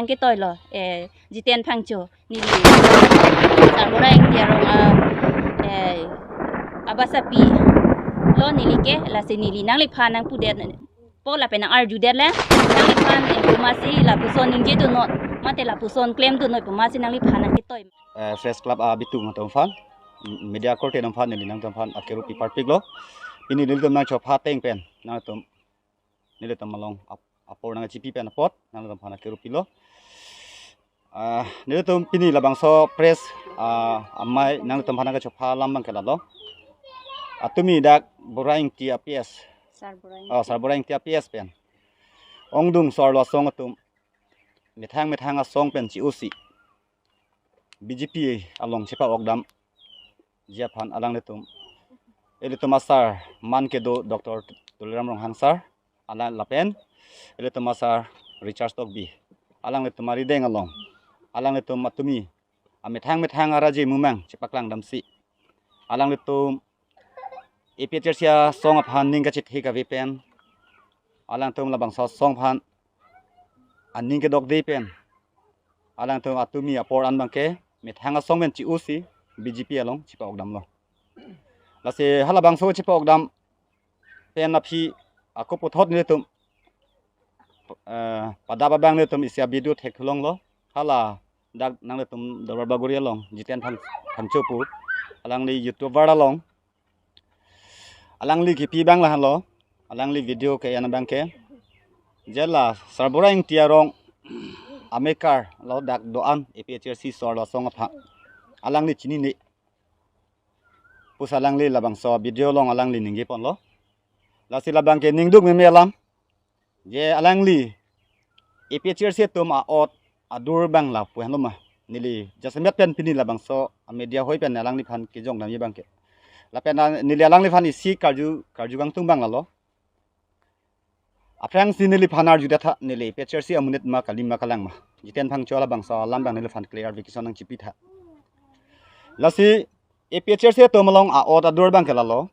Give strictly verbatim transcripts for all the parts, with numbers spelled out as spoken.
Nangketoi lo, eh, Jiten Phangcho, neli Sarbura Ingti arong, ah, eh, abasapi lo neli ke, lasi neli nangliphan nangpudet po lapen nang-arjudet le, nangliphan, eh, pu masi lapuson ningje dunnoi, mate lapuson klemdunnoi pu masi nangliphan nangketoi. Eh, Press Club abitung atum aphan, media korte atum aphan, neli nangtum aphan akiru pi parpiklo. Pini nelitum nangchopha ateng pen nangtum, nelitum along ap-, apor nangchipi pen apot nangtum aphan akiru pilo. Ah, nelitum pini labangso press, ah, amei nangtum aphan nangkachopha alam abangke lalo. Atumi dak Bura Ingti a-P S. Sarbura Ingti. Oh, Sarbura Ingti a-P S pen ongdung so-arlo asong atum methang methang asong pen chi-osi B J P along chepa-ok damji aphan alanglitum, ilitum asar man kedo Doctor Tuliram Ronghang sir, alang lapen ilitum asar Richard Tokbi, alanglitum arideng along, alanglitum atumi amethang methang araje mumang chepaklang damsi, alanglitum A P H L C asong aphan ning kachethe kave pen, alangtum labangso asong aphan aning kedokde pen, alangtum atumi apor an abangke methang asong pen chi-osi B J P along chepa-ok damlo. Lasi halabangso chepa-ok dam pen aphi ako puthot nelitum, eh, pada babang nelitum isi a-video theklonglo. Hala dak nanglitum Duarbagori along Jiten Phang-, Phangcho pu, alangli YouTuber along, alangli kipi abang lahenlo, alangli video ke-en abangke, je la Sarbura Ingti arong amekar lo dak do-an A P H L C so-arlo asong aphan alangli chinine pusi alangli labangso video along alangli ningje ponlo. Lasi labangke ningduk meme alam, je alangli A P H L C atum a-ot adur abang lapu henlo ma, neli jasemet pen pini labangso a-media ahoi pen alangliphan kejong damji abangke. Lapen a-, neli alangliphan isi karju, karju kangtung abang lalo. Aphrangsi neliphan arjudet tha, neli A P H L C amonit ma kali ma kalang ma, Jiten Phangcho labangso alam abang neliphan clarification nangchipi tha. Lasi A P H L C atum along a-ot adur abangke lalo,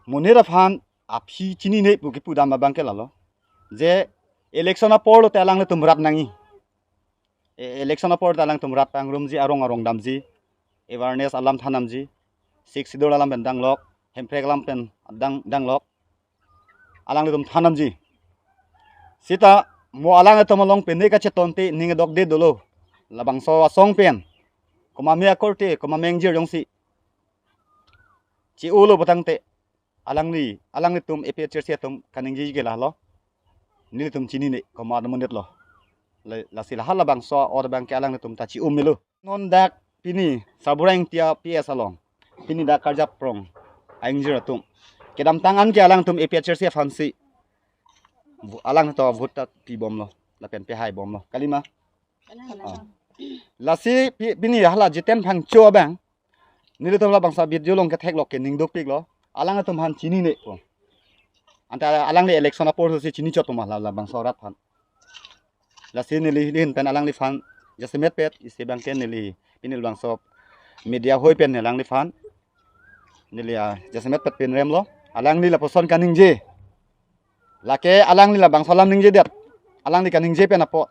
monit aphan aphi chinine pu kipu dam abangke lalo, je election apor lote alanglitum rat nangji. E-, election apor ta alangtum rat pangrumji, arong arong damji, awareness alam than damji, Sixth Schedule alam pen danglok, hemprek alam pen dang, danglok, alanglitum than damji. Seta mo alanglitum along pine kachetonte ning dokde dolo, labangso asong pen komat me akorte, komat me ingjir jongsi chi-olo putangte, alangli, alanglitum A P H L C atum kaningje ke lalo, nelitum chinine komat amonit lo. La-, lasi la halabangso a-ot abangke alanglitum ta chi-um melo. Non dak pini Sarbura Ingti a-P S along, pini dak Karjap Rong a-ingjir atum kedamtang anke alangtum A P H L C aphansi vo-, alangtum vote ta pibomlo lapen pehai bomlo, kali ma? Ah. Lasi pi-, pini hala Jiten Phangcho abang, nelitum labangso video along ketheklok ke ning dukpiklo, alanglitum aphan chinine pu. Anta alangli election apor si chinichot pu ma la, labangso rat aphan. Lasi neli hini pen alangliphan jasemet pet isi abangke neli pini labangso media ahoi pen alangliphan neli, ah, jasemet pet pinremlo. Alangli lapuson kaningje, lake alangli labangso alam ningjedet, alangli kaningje pen apot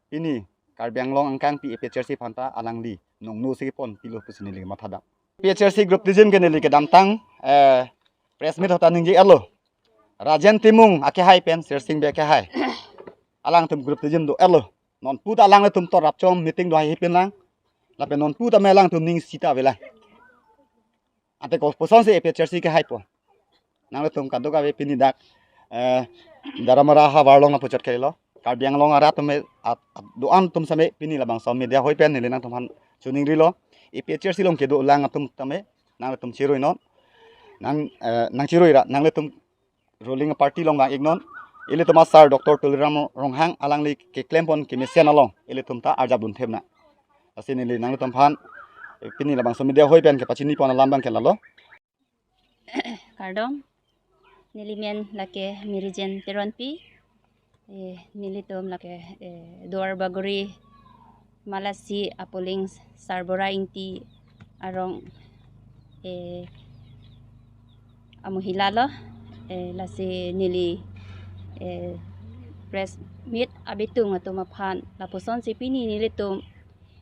pini Karbi Anglong angkangpi A P H L C aphan ta alangli nongno si ponpilo pusi neli matha dam. A P H L C group team ke neli kedamtang, eh, press meet ahut ta ningje-etlo. Rajen Timung akehai pen Sirsing Bey akehai, alangtum group team do-etlo. Nonpu ta alangtum tor rapchom meeting do haihe pinlang, lapen nonpu ta me alangtum ning sita avelang. Ante kopuson si A P H L C kehai po. Nanglitum kadokave pini dak, eh, Daramara havar along nangpuchot kali lo. Karbi Anglong arat atum me at, at, do-an atum same pini labangso media ahoi pen neli nangtum aphan chiningrilo. A P H L C along kedolang atum tame nanglitum chiruinon. Nang, eh, nangchiruira, nanglitum ruling party along vang-iknon. Ilitum asar Doctor Tuliram Ronghang alangli keklempon kemesen along ilitum ta arjap dunthepnang. Lasi neli nanglitum aphan, eh, pini labangso media ahoi pen kepachini pon alam abangke lalo. Kardom, neli men lake Mirijen Teronpi, eh, nelitum lake, eh, Duarbagori Malasi a-polling Sarbura Ingti arong, eh, amohila lo, eh, lasi neli, eh, press Mit abitung atum aphan lapusonsi pini nelitum,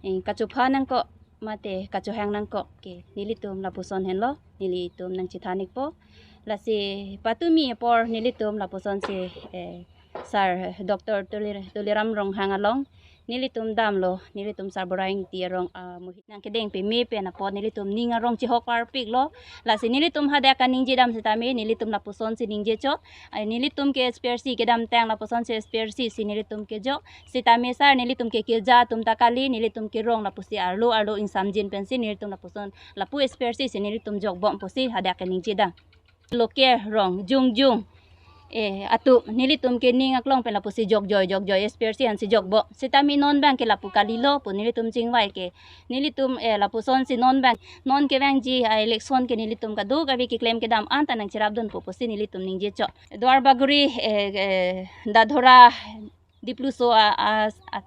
eh, kachopha nangkok mate kachohang nangkok ke nelitum lapuson henlo nelitum nangchethan-ikpo. Lasi patumi apor nelitum lapusonsi, eh, Sir Doctor Tulir-, Tuliram Ronghang along nelitum damlo, nelitum Sarbura Ingti arong amuhi nangkedeng peme pen apot nelitum ning arong chihok parpiklo. Lasi nelitum hadak kaningje dam sitame nelitum lapusonsi ningje chot. Ai, nelitum ke S P R C kedamtang lapusonsi S P R C si nelitum kejok. Sitame sir nelitum ke keja atum ta kali, nelitum kerong lapusi arlo arlo ingsamjin pensi nelitum lapuson lapu S P R C si nelitum jokbom pusi hadak kaningje dam. Local rong jongjong, eh, atum nelitum ke ning aklong pen lapusi jokjoi jokjoi S P R C ansi jokbom. Sitame non abang ke lapu kalilo pu nelitum chingvai ke. Nelitum, eh, lapusonsi non abang, non kevangji, ah, election ke nelitum kadokave keklem kedam anta nangcherapdunpo pusi nelitum ningje chot. Duarbagori, eh, eh, Dadhora, Dipluso a, a, a,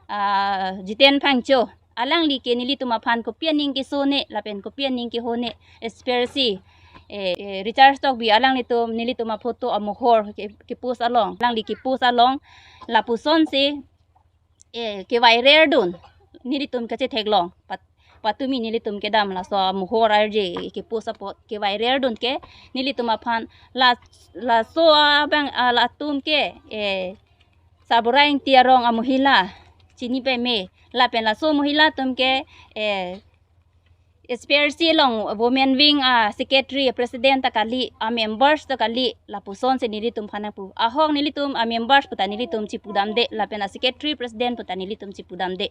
a, Jiten Phangcho. Alangli ke nelitum aphan kopi aning kesone lapen kopi aning kehone S P R C, eh, eh, Richard Tokbi alanglitum nelitum aphoto amohor ke, ke-post along. Alangli ke-post along lapusonsi, eh, ke-viral dun. Nelitum kachetheklong. Pat-, patumi nelitum kedam laso amohor arje ke-post apot ke-viral dun ke nelitum aphan la, laso abang, ah, latum ke, eh, Sarbura Ingti arong amohila chini peme. Lapen laso mohila atum ke, eh, S P R C along women wing a secretary, president ta kali, a members ta kali, lapusonsi nelitum aphan nangpu. Ahok nelitum a members puta nelitum chipudamde, lapen a secretary president puta nelitum chipudamde.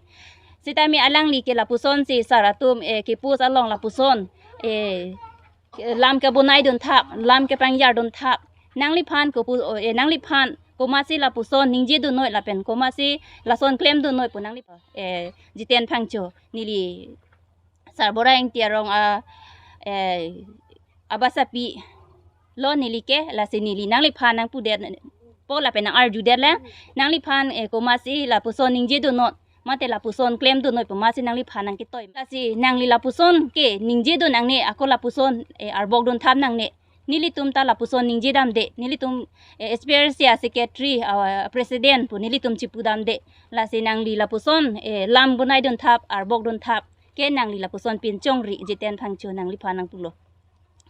Sitame alangli ke lapusonsi sir atum, eh, ke-post along lapuson, eh, lam kebonai dunthap, lam kepangjar dunthap. Nangliphan kopu, eh, nangliphan komatsi lapuson ningje dunnoi lapen komatsi lason klem dunnoi pu nangli, eh, Jiten Phangcho neli Sarbura Ingti arong a, eh, abasapi lo neli ke, lasi neli nangliphan nangpudetpo lapen nang-arjudetlang. Nangliphan, eh, komatsi lapuson ningje dunnoi mate lapuson klem dunnoi pu amatsi nangliphan nangketoi. Lasi nangli lapuson ke ningje dun nangne, ako lapuson, eh, arbok dunthap nangne. Nelitum ta lapuson ningje damde. Nelitum, eh, S P R C a secretary, ah, president pu nelitum chipudamde. Lasi nangli lapuson, eh, lam bonai dunthap, arbok dunthap ke nangli lapuson pinchongri, Jiten Phangcho, nangliphan nangpulo.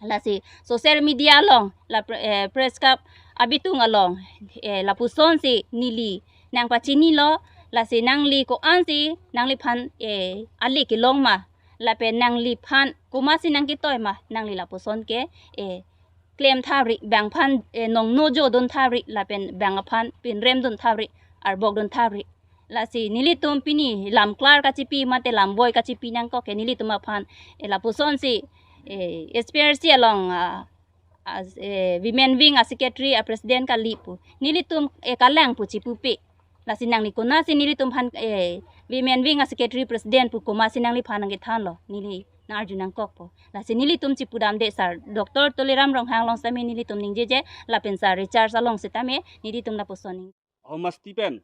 Lasi social media along, la pre-, eh, press club abitung along, eh, lapusonsi neli nangpachinilo. Lasi nangli ko-ansi nangliphan, eh, ale kelong ma, lapen nangliphan komatsi nangketoi ma, nangli lapuson ke, eh, klem thapri, bang aphan, eh, nongno jo dunthapri, lapen bang aphan pinrem dunthapri, arbok dunthapri. Lasi nelitum pini lam klar kachipi mate lam boi kachipi nangkok ke nelitum aphan, eh, lapusonsi, eh, S P R C along, ah, as, eh, women wing a secretary a president kali pu nelitum, eh, kalang pu chipupe. Lasi nangli konatsi nelitum aphan, eh, women wing a secretary president pu komatsi nangliphan nangkethanlo, neli nang-arju nangkokpo. Lasi nelitum chipudamde sir Doctor Tuliram Ronghang along sitame nelitum ningjeje, lapen sir Richard along sitame nelitum lapuson ning. Ahomasti pen,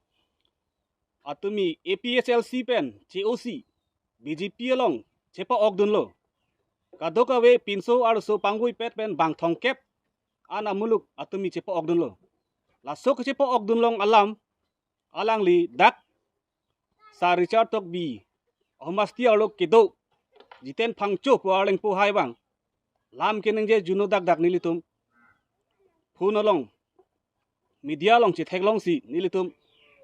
atumi A P H L C pen C O C, B J P along chepa-ok dunlo. Kadokave pinso arloso pangvoipet pen bang thomkep an amuluk atumi chepa-ok dunlo. Laso kechepa-ok dunlong alam alangli dak sir Richard Tokbi ahomasti arlo kedo Jiten Phangcho pu arleng pu hai bang lam keningje juno dak dak nelitum phone along, media along chetheklongsi nelitum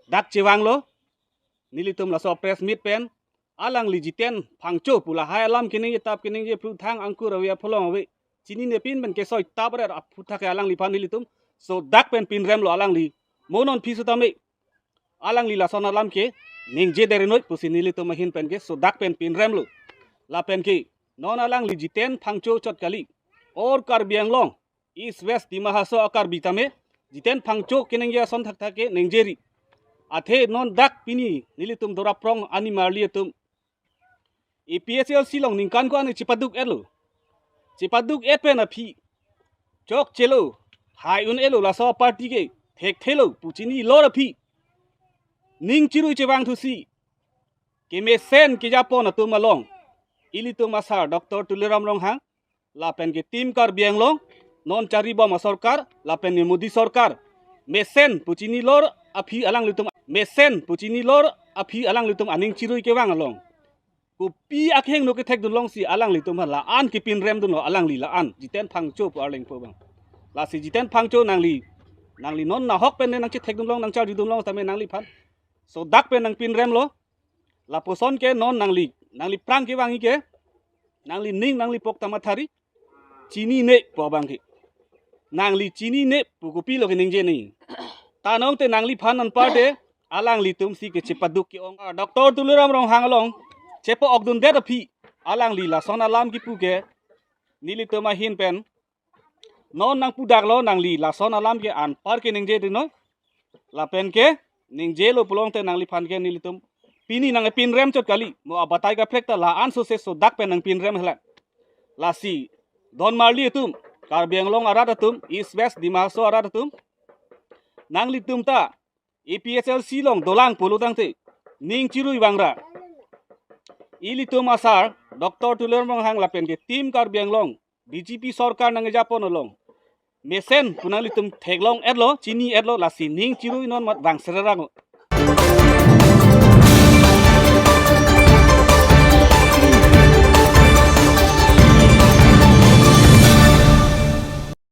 dak chevanglo. Nelitum laso press meet pen alangli Jiten Phangcho pu lahai alam keningje tap keningje pruthang angkur ave apholong ave, chinine pin pen kesoi tap rer aphuthak ke alangliphan nelitum so dak pen pinremlo alangli. Mo non phi sitame alangli lason alam ke ningje dere noi pusi nelitum ahin pen ke so dak pen pinremlo. Lapen ke non alangli Jiten Phangcho chot kali, all Karbi Anglong, East West Dima Hasao a-Karbi tame Jiten Phangcho keningje ason thakthak ke ningjeri. Athe non dak pini nelitum dora prong animarli atum A P H L C along ningkan ko-an chepaduk-etlo. Chepaduk-et pen aphi chokchelo, hai un-elo, laso party ke thekthelo pu chinilo aphi ning chirui chevangthusi kemesen kejapon atum along ilitum a sir Doctor Tuliram Ronghang lapen ke Team Karbi Anglong, non charibom asorkar lapen ne Modi sorkar, Mesen pu chinilor aphi alanglitum, mesen pu chinilor aphi alanglitum aning chirui kevang along, kopi akheng no kethekdun longsi alanglitum aphan la-an kepinrem dunlo, alangli la-an Jiten Phangcho pu arleng po abang. Lasi Jiten Phangcho, nangli, nangli non nahok pen ne nangchethekdun long, nangcharjudun long tame nangliphan sodak pen nangpinremlo. Lapuson ke non nangli, nangli prang kevang ke, nangli ning nangli pok tamathari, chinine pu abang ke. Nangli chinine pu kopilo keningje nangji? Tanong te nangliphan anpar te alanglitum si kechepaduk ke-ong. Doctor Tuliram Ronghang along chepa-okdundet aphi alangli lason alam kipu ke nelitum ahin pen non nangpudaklo, nangli lason alam ke anpar keningje dunnon. Lapen ke ningjelo pulote nangliphan ke nelitum pini nangpinrem chot kali. Mo abatai kaprek ta la-an sose sodak pen nangpinrem helang. Lasi donmarli atum, Karbi Anglong arat atum, East West Dima Hasao arat atum, nanglitum ta A P H L C along dolang pulo tangte ning chirui vangra, ilitum asar Doctor Tuliram Ronghang lapen ke Team Karbi Anglong B J P sorkar nangkejapon along mesen pu nanglitum theklong-etlo, chini-etlo, lasi ning chirui non mat vang sererang.